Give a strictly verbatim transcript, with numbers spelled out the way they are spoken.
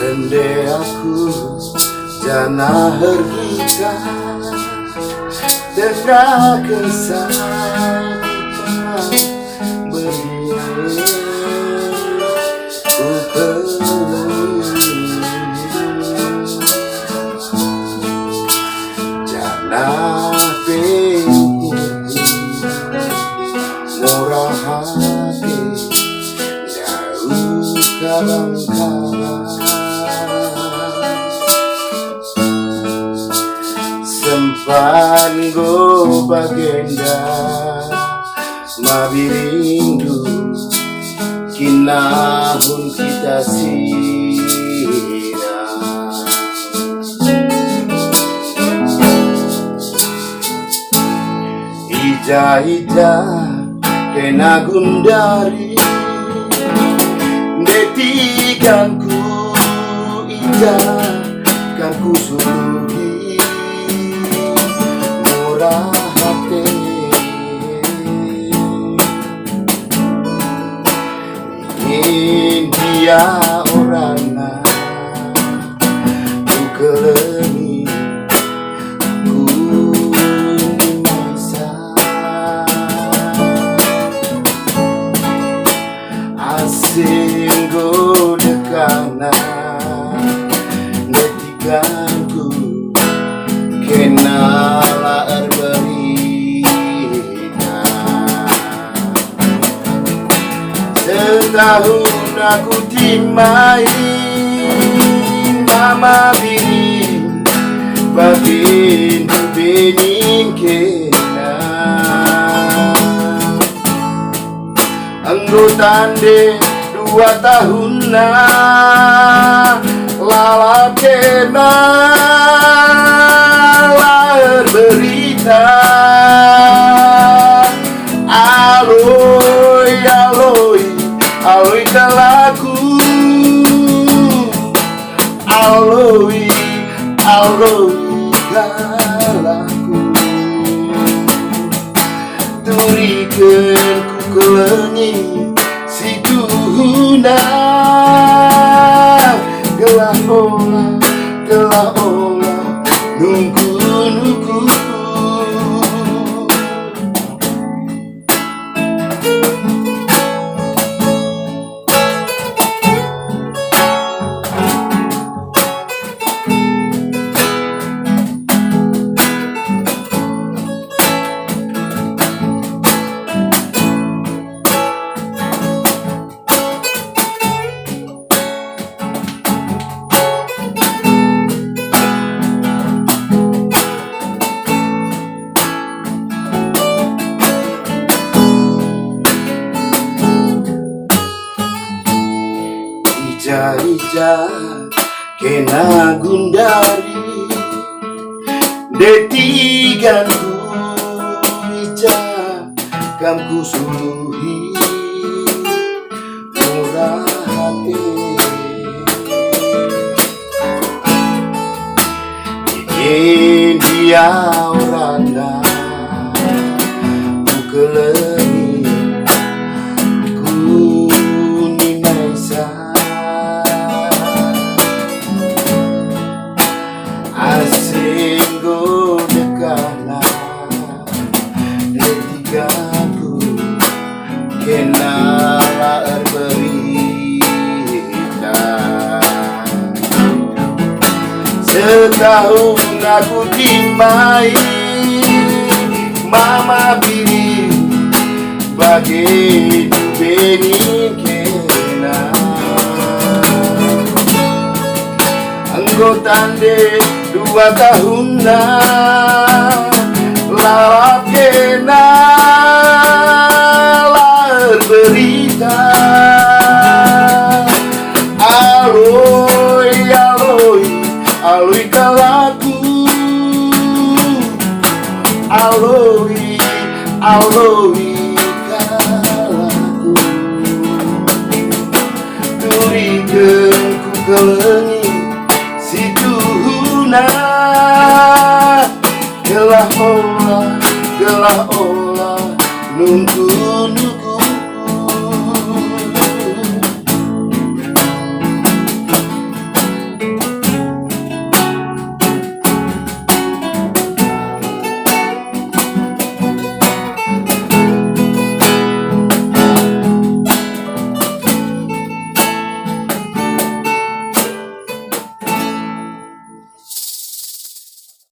Ende aku janah ergita, tengahken saja berian ku kelengi. Janah pe murah ate ndauh kalang-kalang. Sempat enggo bagenda, mabirindu kinahun kita sina. Ija-ija kena gundari, ndetiganku ija kan kusuluhi murah ate. India orana kukelengi, aku nimai sa. Asing enggo dekahna, ndetiganku kena la erberita. Setahun aku timai mama bini, bagi bening kena. Enggo tande dua tahunna, lalap kena la erberita. Aloi, aloi, aloi kalakku. Aloi, aloi kalakku. Turiken kukelengi si tuhuna, gelah ola, gelah ola nungkun ukurku. Ija-ija kena gundari, ndetiganku ija kam kusuluhi murah ate. India orana kukelengi, aku nimai sa. Asing enggo dekahna, ndetiganku kena la erberita. Setahun aku timai mama bini, bage bening kena. Enggo tande dua tahunna, lalap kena la erberita. Aloi kalakku, turiken ku kelengi si tuhuna, gelah ola, gelah ola nungkun.